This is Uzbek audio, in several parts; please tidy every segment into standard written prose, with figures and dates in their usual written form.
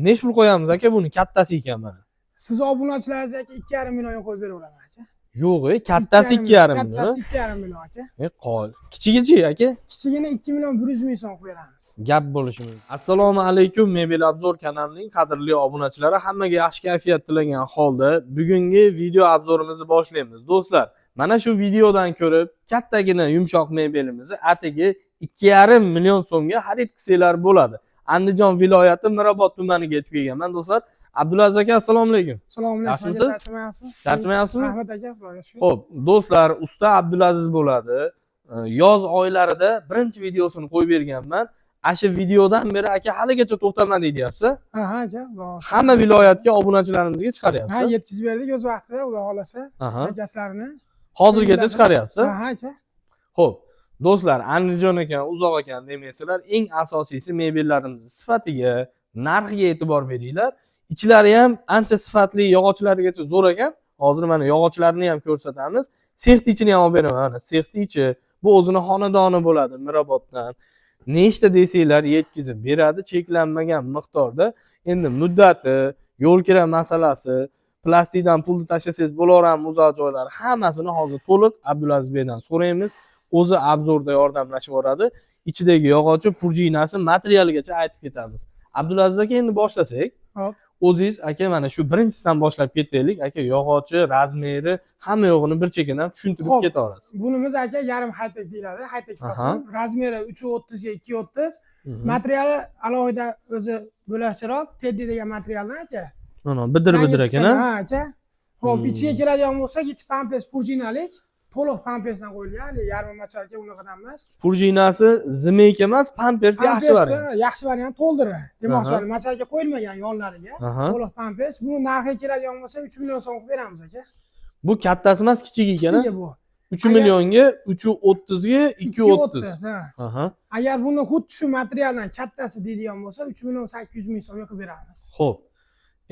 Nechi pul qo'yamiz, aka, buni? Kattasi ekan mana. Siz obunachilaringizga, aka, 2,5 millionga qo'yib beraveraman, aka. Yo'q, kattasi 2,5 million. Kattasi 2,5 million, aka. E, qol. Kichigichi, aka? Kichigini 2 million 100 ming so'm qilib beramiz. Gap bo'lishi mumkin. Assalomu alaykum, Mebel Обзор kanalining qadrli obunachilari, hammaga yaxshi kayfiyat tilagan holda bugungi video обзор imizni boshlaymiz. Do'stlar, mana shu videodan ko'rib kattagina yumshoq mebelimizni atigi 2,5 million so'mga xarid qilsanglar bo'ladi. Andijon viloyati, Mirobod tumaniga yetib kelganman, do'stlar. Abdulaziz aka, assalomu alaykum. Assalomu alaykum. Yaxshimisiz? Charchamayapsizmi? Charchamayapsizmi? Rahmat, aka, Xudoga shukur. Xo'p, do'stlar, usta Abdulaziz bo'ladi. Yoz oylarida birinchi videosini qo'yib berganman. Ana shu videodan beri, aka, haligacha to'xtamadi deyapsiz. Ha, aka, Xudoga shukur. Hamma viloyatga obunachilarimizga Ha, chiqaryapsiz. Yetkazib berdik o'z vaqtida, Xudo xohlasa. Zakazlarini. Hozirgacha chiqaryapsiz. Ha, aka. Xo'p, do'stlar, Andijon ekan, uzoq ekan demaysizlar. Eng asosiysi mebellarimizni sifatiga, narxiga e'tibor beringlar. Ichlari ham ancha sifatli, yog'ochlarigacha zo'r ekan. Hozir mana yog'ochlarini ham ko'rsatamiz. Sexni ichini ham olib beraman. Mana sexni ichi. Bu o'zini xonadoni bo'ladi Miroboddan. Nechta desanglar yetkazib beradi, cheklanmagan miqdorda. Endi muddati, yo'l kira masalasi, plastikdan pulni tashlasangiz bo'laveradimi uzoq joylari, hammasini hozir to'liq Abdulaziz beydan so'raymiz. O'zi обзор da yordamlashib yuboradi. Ichidagi yog'ochi, пружина si, materialigacha aytib ketamiz. Abdulaziz aka, endi boshlasak. Hop. O'zingiz, aka, mana shu birinchisidan boshlab ketaylik. Aka, yog'ochi, размер i, hamma yo'g'ini bir chekkadan tushuntirib ketaverasiz. Bunimiz, aka, yarim haytek deyiladi. Haytek fason. Размер i 3,30 ga 2,30. Materiali alohida, o'zi bo'lakcharoq, Teddy degan materialdan, aka. Mana bidir Rangi bidir ekan, chiqqan, a? Ha, aka. Xo'p, ichiga keladigan bo'lsak, ichi pampers пружина lik, to'liq pampersdan qo'yilgan, haligi yarim мочалка unaqadan emas. Пружина si змейка emas, pampers yaxshi Pampersi variant. Yaxshi variant, to'ldiri. Demoqchi, мочалка qo'yilmagan yonlariga. To'liq pampers. Buni narxiga keladigan bo'lsa, 3 million so'm qilib beramiz, aka. Bu kattasi emas, kichigi ekan, a? Kichigi bu. 3 millionga 3,30 ga 2,30. 2,30, ha. Agar buni xuddi shu materialdan kattasi deydigan bo'lsa, 3 million 800 ming so'mga qilib beramiz. Xo'p.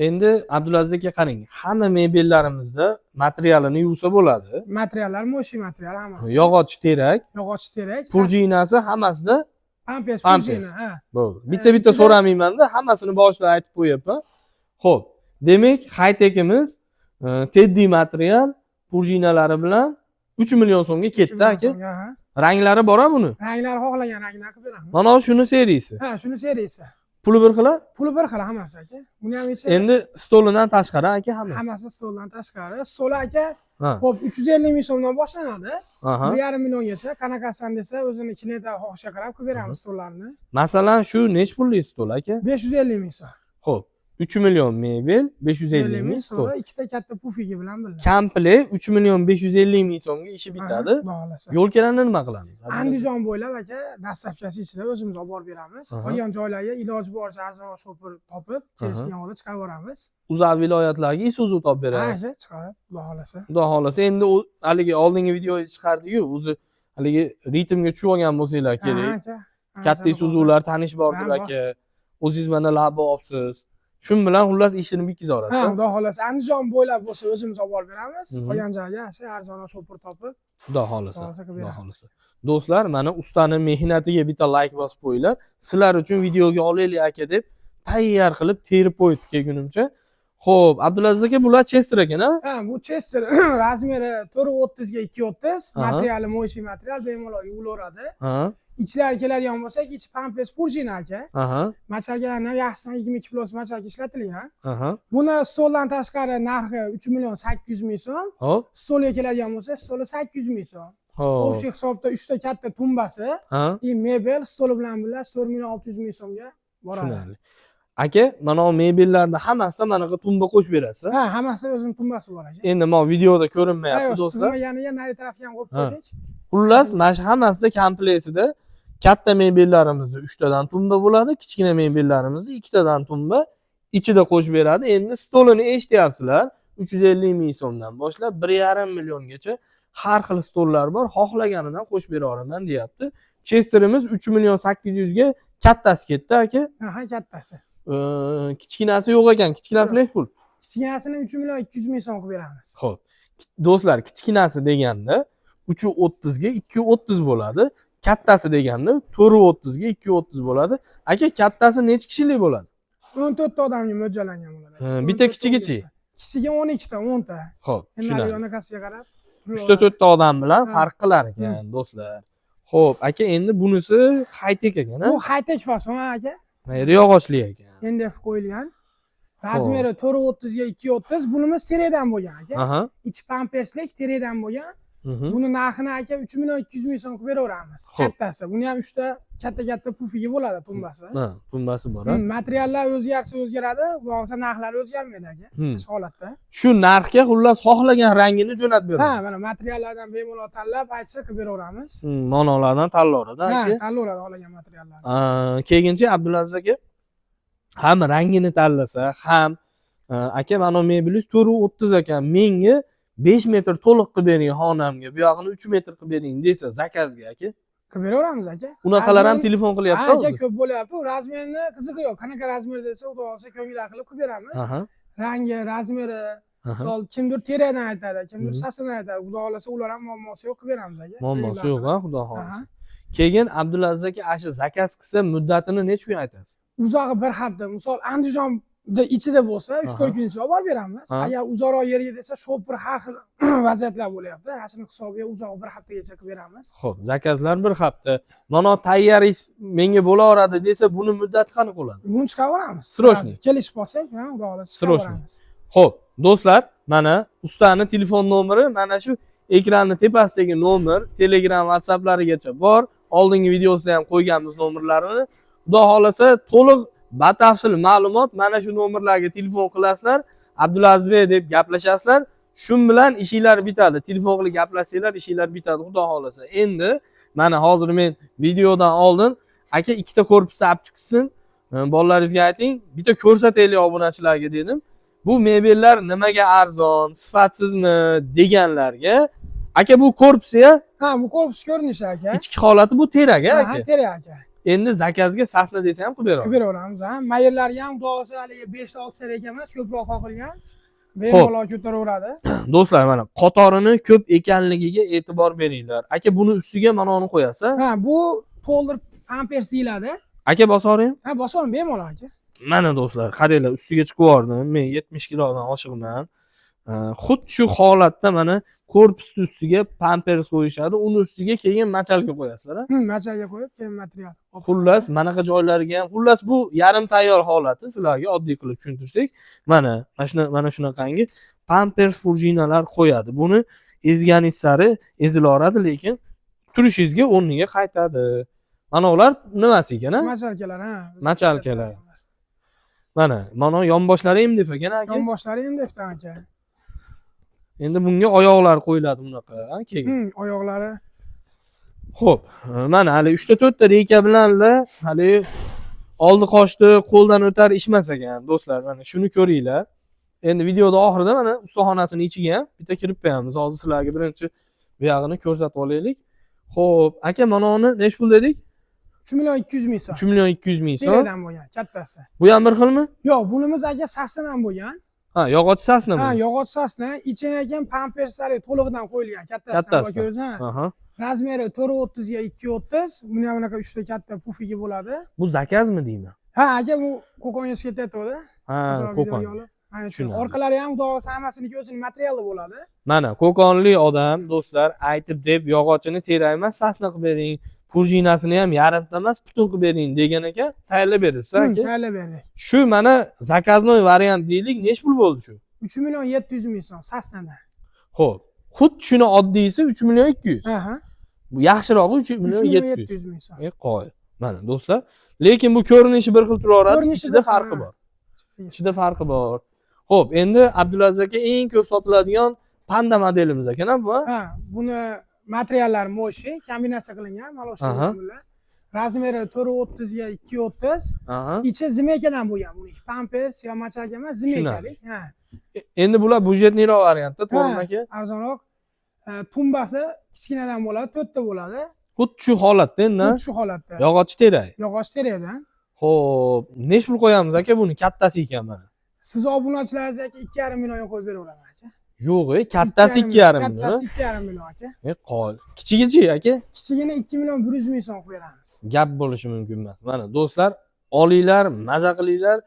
Endi, Abdulaziz aka, qarang, hamma mebellarimizda materialini yuvsa bo'ladi. Materiallar моющий material hammasi. Yog'och terak, Yog'och terak, пружина si hammasida pampers pampers. Пружина, ha. Bo'ldi. Bitta bitta so'ramaymanda, hammasini boshida aytib qo'yapman. Xo'p, demak, high-techimiz Teddy material, пружина lari bilan 3 million so'mga 3 ketdi, million aka. so'mga, ha. Ranglari bor buni? Ranglari xohlagan rangini qilib beramiz. Mana shuni seriysi. Ha, shuni seriysi. Puli bir xil? Puli bir xil hammasi, aka. Buni ham ichi Endi stolidan tashqari, aka, hammasi. Hammasi stoldan tashqari. Stoli, aka, xo'p, 350 ming so'mdan boshlanadi. 1,5 milliongacha qanaqasidan desa, o'zini клиент lar xohishiga qarab qilib beramiz stollarni. Masalan, shu nech pullik stol, aka? 550 ming so'm. Xo'p, 3 million mebel, 550 ming stol. Stoli ikkita katta пуфик i bilan birga. Komplekt 3 million 550 ming so'mga ishi bitadi. Xudo xohlasa. Yo'l kirani nima qilamiz? Andijon bo'ylab, aka, доставка si ichida o'zimiz olib borib beramiz. Qolgan joylarga iloji boricha arzonroq shopir topib, kelishgan holda chiqarib yuboramiz. Uzoq viloyatlarga Isuzu topib Ha, beramiz. aka, chiqarib, Xudo xohlasa. Xudo xohlasa, endi u haligi oldingi videoga chiqardik-ku, o'zi haligi ritmga tushib olgan bo'lsanglar kerak. Ha, aka. Katta Isuzular tanish bordir, Ha, bor. aka. O'zingiz mana labo olibsiz. Shun bilan xullas ishini bitkazib Ha, yuborasiz. Xudo xohlasa, Andijon bo'ylab bo'lsa, o'zimiz olib borib beramiz. Qolgan joyga shu arzonroq shopir topib, Xudo xohlasa. xohlasa qilib Xudo beramiz. xohlasa. Do'stlar, mana ustani mehnatiga bitta layk bosib qo'yinglar. Sizlar uchun videoga olaylik, aka, deb tayyor qilib terib qo'yibdi kelgunimcha. Xo'p, Abdulaziz aka, bular Chester ekan, a? Ha, bu Chester, размер i 4,30 ga 2,30, materiali моющий material, bemalol yuvilaveradi. Ichlari keladigan bo'lsak, ichi pampers пружина, aka. Мочалка larni ham yaxshisidan 22 plus мочалка ishlatilgan. Buni stoldan tashqari narxi 3 million 800 ming so'm. Stolga keladigan bo'lsa, stoli 800 ming so'm. Общий hisobda 3 ta katta tumbasi и mebel stoli bilan birga 4 million 600 ming so'mga boradi. Tushunarli. Aka, mana bu mebellarni hammasida manaqa tumba qo'shib berasiz. Ha, hammasida o'zini tumbasi bor, aka. Endi mana videoda ko'rinmayapti, Yo'q, do'stlar. sig'maganiga nari tarafga ham qo'yib qo'ydik. Xullas, mana shu hammasida kompleksida katta mebellarimizda 3 tadan tumba bo'ladi, kichkina mebellarimizda ikkitadan tumba ichida qo'shib beradi. Endi stolini eshityapsizlar. 350 ming so'mdan boshlab 1,5 milliongacha har xil stollar bor. Xohlaganidan qo'shib bera olaman deyapti. Chesterimiz 3 million 800 ga kattasi ketdi, aka. Ha, kattasi. Kichkinasi yo'q ekan. Kichkinasi nechi pul? Kichkinasini 3 million 200 ming so'm qilib beramiz. Xo'p. Do'stlar, kichkinasi deganda 3,30 ga 2,30 bo'ladi. Kattasi deganda 4,30 ga 2,30 bo'ladi. Aka, kattasi nechi kishilik bo'ladi? 14 ta odamga mo'ljallangan bo'ladi. Bitta 14 kichigichi? 15 ta. Kichigi 12 ta, 10 ta. Xo'p, Endi tushunarli. anaqasiga qarab. 3 ta 4 ta odam bilan Ha. farq qilar ekan, do'stlar. Xo'p, aka, endi bunisi high-tech ekan, a? Bu high-tech fason aka. Mayli, yog'ochli ekan. MDF qo'yilgan. Размер i 4.30 ga 2.30. Bunimiz teridan bo'lgan aka. Ichi pamperslik teridan bo'lgan. Buni narxini aka 3 million 200 ming so'm qilib beraveramiz. Kattasi. Buni ham 3 ta katta-katta pufigi bo'ladi, tumbasi. Ha, tumbasi bor, a? Materiallar o'zgarsa o'zgaradi, bo'lmasa narxlari o'zgarmaydi aka. Shu holatda. Shu narxga xullas xohlagan rangini jo'natib beramiz. Mana materiallardan bemalol tanlab aytsa qilib beraveramiz. Manolardan tanlaveradi, Ha, aka. tanlaveradi xohlagan materiallarni. Keyinchi Abdulaziz aka ham rangini tanlasa, ham aka, mana mebelingiz 4.30 ekan, menga 5 metr to'liq qilib bering xonamga, bu yog'ini 3 metr qilib bering desa заказ ga, aka. Qilib beraveramiz aka. Unaqalar ham telefon qilyapti Ha, aka, hozir. ko'p bo'lyapti. Размер ni qizig'i yo'q. Qanaqa размер desa, xudo xohlasa ko'ngillar qilib qilib beramiz. Rangi, размер i, misol kimdir teridan aytadi, kimdir сосна dan aytadi. Xudo xohlasa ular ham muammosi yo'q, qilib beramiz aka. Muammosi yo'q, ha, xudo xohlasa. Aha. Keyin Abdulaziz aka, ana shu заказ qilsa muddatini necha kun aytasiz? Uzog'i bir hafta. Misol Andijonda ichida bo'lsa, 3-4 kun ichida olib borib beramiz. Agar uzoqroq yerga desa, shopir har xil vaziyatlar bo'lyapti. Ana shuni hisobiga uzog'i bir haftagacha qilib beramiz. Xo'p, заказ lar bir hafta. Mana tayyoringiz menga bo'laveradi desa, buni muddati qanaqa bo'ladi? Buni chiqaveramiz. Срочный. Kelishib olsak, ha, xudo xohlasa Срочный. chiqaveramiz. Xo'p, do'stlar, mana ustani telefon nomeri mana shu ekranni tepasidagi nomer, Telegram, WhatsApplarigacha bor. Oldingi videosida ham qo'yganmiz nomerlarini. Xudo xohlasa to'liq batafsil ma'lumot mana shu nomerlarga telefon qilasizlar. Abdulazizbek deb gaplashasizlar. Shu bilan ishinglar bitadi. Telefon qilib gaplashsanglar, ishinglar bitadi, xudo xohlasa. Endi mana hozir men videodan oldin aka ikkita korpusni olib chiqsin, bolalaringizga ayting, bitta ko'rsataylik obunachilarga dedim. Bu mebellar nimaga arzon, sifatsizmi deganlarga, aka, bu korpusi ya? Ha, bu korpus ko'rinishi aka. Ichki holati bu terak Ha, aka. teri aka. Endi заказ ga сосна desa ham qilib Qilib beramiz. beraveramiz, ha. Mayerlarga ham xudo xohlasa haligi 5 ta 6 ta reka emas, ko'proq qoqilgan. Bemalol ko'taraveradi. Do'stlar, mana qatorini ko'p ekanligiga e'tibor beringlar. Aka, buni ustiga mana uni qo'yasiz, a? Ha, bu to'ldirib pampers deyiladi. Aka, bosoring. Ha, bosaman bemalol aka. Mana do'stlar, qaranglar, ustiga chiqib yubordim. Men 70 kilodan oshiqman. Xuddi shu holatda mana korpusni ustiga pampers qo'yishadi, uni ustiga keyin мочалка qo'yasizlar, a? Мочалка qo'yib, keyin material. Xullas, manaqa joylariga ham, xullas, bu yarim tayyor holati sizlarga oddiy qilib tushuntirsak, mana shunaqangi pampers prujinalar qo'yadi. Buni ezganingiz sari ezilaveradi, lekin turishingizga o'rniga qaytadi. Mana ular nimasi ekan, a? Мочалка lar, ha. Мочалка lar. Mana yonboshlari MDF ekan, aka. Yonboshlari MDFdan aka. Endi bunga oyoqlar qo'yiladi bunaqa, a, keyin. Oyoqlari. Xo'p, mana hali 3 ta 4 ta reyka bilanla hali oldi qochdi, qo'ldan o'tar ishmas ekan, do'stlar. Mana shuni ko'ringlar. Endi videoda oxirida mana ustaxonasini ichiga ham bitta kirib qo'yamiz. Hozir sizlarga birinchi bu yog'ini ko'rsatib olaylik. Xo'p, aka, mana uni nechi pul dedik? 3 million 200 ming so'm. 3 million 200 ming so'm. Teridan bo'lgan, kattasi. Bu ham bir xilmi? Yo'q, bunimiz aka сосна dan bo'lgan. Ha, yog'och сосна mi? Ha, yog'och сосна, ichiga ekan pamperslari to'lig'idan qo'yilgan, kattasidan Kattasidan. ko'rsa. Aha. Размер i 4.30 ga 2.30. Buni ham bunaqa 3 ta katta pufigi bo'ladi. Bu заказ mi deyman? Ha, aka, bu Qo'qonga ketyapti. Ha, Qo'qon. Tushunarli. Orqalari ham xudo xohlasa hammasiniki o'zining materiali bo'ladi. Mana qo'qonlik odam do'stlar aytib deb yog'ochini terak emas, сосна qilib bering, prujinasini ham yarimta emas, butun qilib bering degan ekan, tayyorlab berasiz, aka. Tayyorlab berdik. Shu mana заказной variant deylik, nechi pul bo'ldi shu? 3 million 700 ming so'm сосна dan. Xo'p, xuddi shuni oddiysi 3 million 200. Aha. Bu yaxshirog'i 3 3 million million 700. 700 ming so'm. E, qoyil. Mana do'stlar, lekin bu ko'rinishi bir xil turaveradi, Ko'rinishi ichida bir xil, farqi ha. bor. Ichida farqi bor. Xo'p, endi Abdulaziz aka, eng ko'p sotiladigan Panda modelimiz ekan bu, ha? Ha, buni materiallari мощный, kombinatsiya qilingan молочный bular. Размер i 4.30 ga 2.30. Ichi змейка dan bo'lgan buniki. Pampers yo мочалка emas, змейка lik. Ha. Endi bular бюджетный roq variantda, to'g'rimi, aka? Arzonroq. Tumbasi kichkinadan bo'ladi, 4 ta bo'ladi. Xuddi shu holatda endi, ha? Xuddi shu holatda. Yog'och terak. Yog'och terakdan. Xo'p, nechi pul qo'yamiz, aka, buni kattasi ekan mana. Siz obunachilaringizga aka 2,5 millionga qo'yib beraveraman aka. Yo'q, kattasi 2,5 million. Kattasi 2,5 million aka. E, qoyil. Kichigichi, aka? Kichigini 2 million 100 ming so'm qo'yib beramiz. Gap bo'lishi mumkin emas. Mana do'stlar, olinglar, maza qilinglar.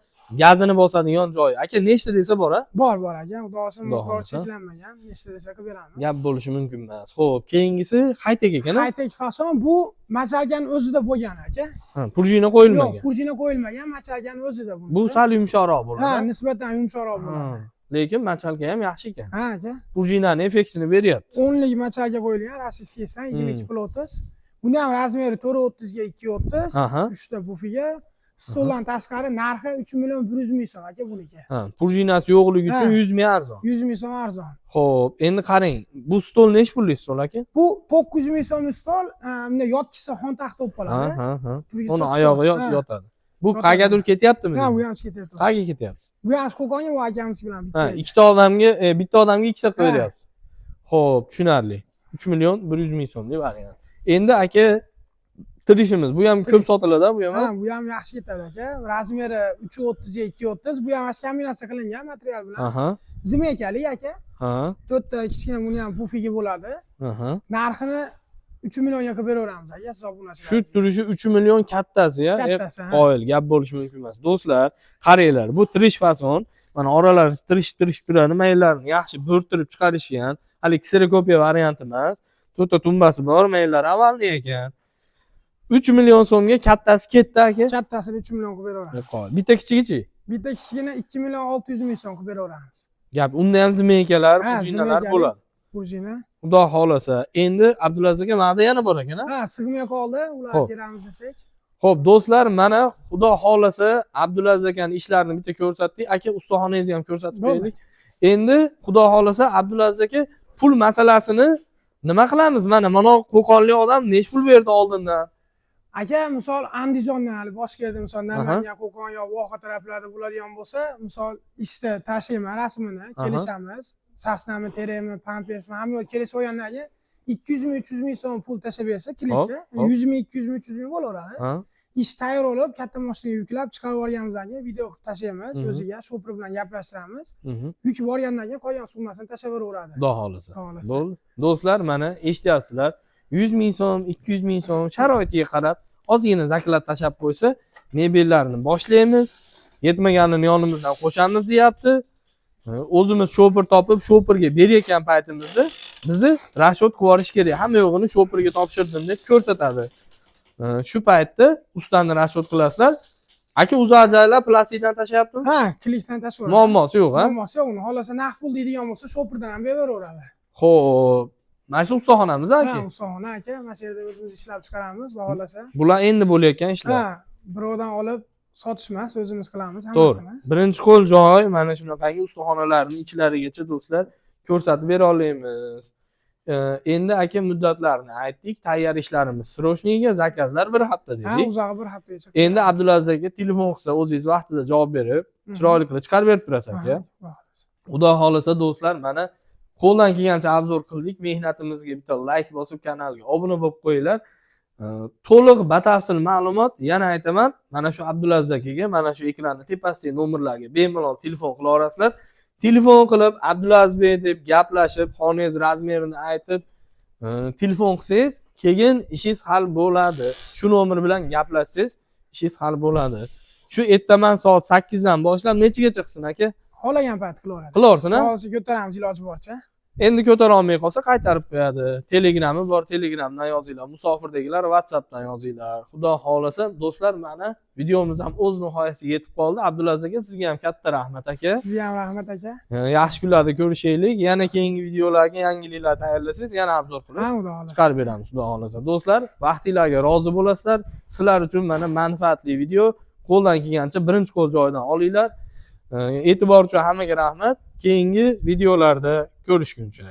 Gazini bosadigan joyi. Aka, nechta desa bor, a? Bor, bor aka, xudo xohlasa, Xudo miqdor xohlasa. cheklanmagan, nechta desa qilib beramiz. Gap bo'lishi mumkin emas. Xo'p, keyingisi Haytek ekan, a? Haytek fason, bu мочалка ni o'zida bo'lgan aka. Ha, пружина Yo'q, qo'yilmagan. Пружина qo'yilmagan, мочалка ni o'zida bunisi. Bu sal yumshoqroq bo'ladi. Ha, nisbatan yumshoqroq bo'ladi. Ha, lekin мочалка ham yaxshi ekan. Ha aka. Пружина ni effektini beryapti. 10lik мочалка qo'yilgan, российский san, 22 pul 30. Buni ham размер i 4.30 ga 2.30, 3 ta pufiga. Stoldan tashqari narxi 3 100 000 so'm aka buniki. Ha, пружина si yo'qligi uchun 100 ming arzon. 100 ming so'm arzon. Xo'p, endi qarang, bu stol nechi pullik stol, aka? Bu 900 ming so'mlik stol, bunday yotkisi xontaxta bo'lib qoladi. Ha, ha. Turgisi Uni stol. Oyog'i yotadi. Bu Yotadi. Qayergadir ketyaptimi? Ha, bu ham ketyapti. Qayerga ketyapti? Bu ham Qo'qonga, bu akamiz bilan bitta. Ha, ikkita odamga, bitta odamga ikkita qilib beryapsiz. Xo'p, tushunarli. 3 100 000 so'mlik variant. Endi aka, tirishimiz. Bu ham ko'p Tirish. sotiladi, bu ham. Ha, bu ham yaxshi ketadi aka. Размер i 3.30 ga 2.30. Bu ham mana kombinatsiya qilingan material bilan. Змейка li aka. To'rtta kichkina buni ham pufigi bo'ladi. Narxini 3 millionga qilib beraveramiz aka, siz obunachilar. Shu turishi 3 million kattasi, ya. Kattasi, ha. Qoyil, gap bo'lishi mumkin emas. Do'stlar, qaranglar, bu tirish fason. Mana oralari tirishib tirishib turadi, mayllarini yaxshi bo'rttirib chiqarishgan. Hali kserokopiya varianti emas. To'rtta tumbasi bor, mayllari овальный ekan. 3 million so'mga kattasi ketdi, aka. Kattasini 3 million qilib beraveramiz. Qoyil. Bitta kichigichi? Bitta kichigini 2 600 ming so'm qilib beraveramiz. Gap, unda ham змейка lar, Ha, пружина lar змейка li. bo'ladi. Пружина. Xudo xohlasa. Endi Abdulaziz aka, mana yana bor ekan, a? Ha, sig'may qoldi, ularni teramiz desak. Xo'p, do'stlar, mana xudo xohlasa Abdulaziz akani ishlarini bitta ko'rsatdik. Aka, ustaxonangizni ham ko'rsatib Bo'ldi. berdik. Endi xudo xohlasa Abdulaziz aka, pul masalasini nima qilamiz? Mana qo'qonlik odam nechi pul berdi oldindan? Aka, misol Andijondan hali boshqa yerda, misol Namangan, Qo'qon yo Voha taraflarida bo'ladigan bo'lsa, misol ishda tashlayman rasmini, kelishamiz. Sosnami, terakmi, pampesmi, hamma yo'q kelishib olgandan keyin 200 ming, 300 ming so'm pul tashlab bersa, klikka Hop, hop. 100 ming, 200 ming, 300 ming bo'laveradi. Ish tayyor bo'lib, katta mashinaga yuklab chiqarib yuborganimizdan keyin video qilib tashlaymiz, o'ziga shopir bilan gaplashtiramiz. Yuk borgandan keyin qolgan summasini tashlab beraveradi. Xudo xohlasa. Xudo xohlasa. Bo'ldi. Do'stlar, mana eshityapsizlar. 100 ming so'm, 200 ming so'm sharoitiga qarab ozgina заклад tashlab qo'ysa, mebellarni boshlaymiz. Yetmaganini yonimizdan qo'shamiz deyapti. O'zimiz shopir topib, shopirga berayotgan paytimizda bizni расчёт qilib yuborish kerak. Hamma yo'g'ini shopirga topshirdim deb ko'rsatadi. Shu paytda ustani расчёт qilasizlar. Aka, uzoq joylar plastikdan tashlayaptimi? Ha, klikdan tashlab. Muammosi yo'q, ha? Muammosi yo'q uni. Xohlasa naqd pul deydigan bo'lsa, shopirdan ham beraveradi. Xo'p, mana shu ustaxonamiz, Ha, aka. ustaxona aka, mana shu yerda o'zimiz ishlab chiqaramiz, xudo xohlasa. Bular endi bo'layotgan ishlar. Ha, birovdan olib sotish emas, o'zimiz qilamiz To'g'ri. hammasini. Birinchi qo'l joy mana shunaqangi ustaxonalarni ichlarigacha, do'stlar, ko'rsatib bera olamiz. Endi aka, muddatlarni aytdik, tayyor ishlarimiz срочный ga, заказ lar bir hafta Ha, dedik. uzog'i bir haftagacha. Endi Abdulaziz aka telefon qilsa, o'zingiz vaqtida javob berib, chiroyli qilib chiqarib berib turasiz, aka. Ha, xudo xohlasa. Xudo xohlasa, do'stlar, mana qo'ldan kelgancha обзор qildik. Mehnatimizga bitta layk bosib, kanalga obuna bo'lib qo'yinglar. To'liq batafsil ma'lumot, yana aytaman, mana shu Abdulaziz akaga, mana shu ekranni tepasidagi nomerlarga bemalol telefon qila olasizlar. Telefon qilib, Abdulaziz bey deb gaplashib, xonangiz размер ini aytib, telefon qilsangiz, keyin ishingiz hal bo'ladi. Shu nomer bilan gaplashsangiz, ishingiz hal bo'ladi. Shu ertaman soat 8 dan boshlab nechagacha qilsin, aka? Xohlagan payt qilaveradi. Qilaversin, a? Hozir ko'taramiz iloji boricha. Endi ko'tara olmay qolsa, qaytarib qo'yadi. Telegrami bor, Telegramdan yozinglar. Musofirdagilar WhatsAppdan yozinglar. Xudo xohlasa, do'stlar, mana videomiz ham o'z nihoyasiga yetib qoldi. Abdulaziz aka, sizga ham katta rahmat, aka. Sizga ham rahmat, aka. Yaxshi kunlarda ko'rishaylik. Yana keyingi videolarga yangiliklar tayyorlasangiz, yana обзор qilib Ha, xudo xohlasa. chiqarib beramiz, xudo xohlasa. Do'stlar, vaqtinglarga rozi bo'lasizlar. Sizlar uchun mana manfaatli video qo'ldan kelgancha birinchi qo'l joyidan olinglar. E'tibor uchun hammaga rahmat. Keyingi videolarda ko'rishguncha.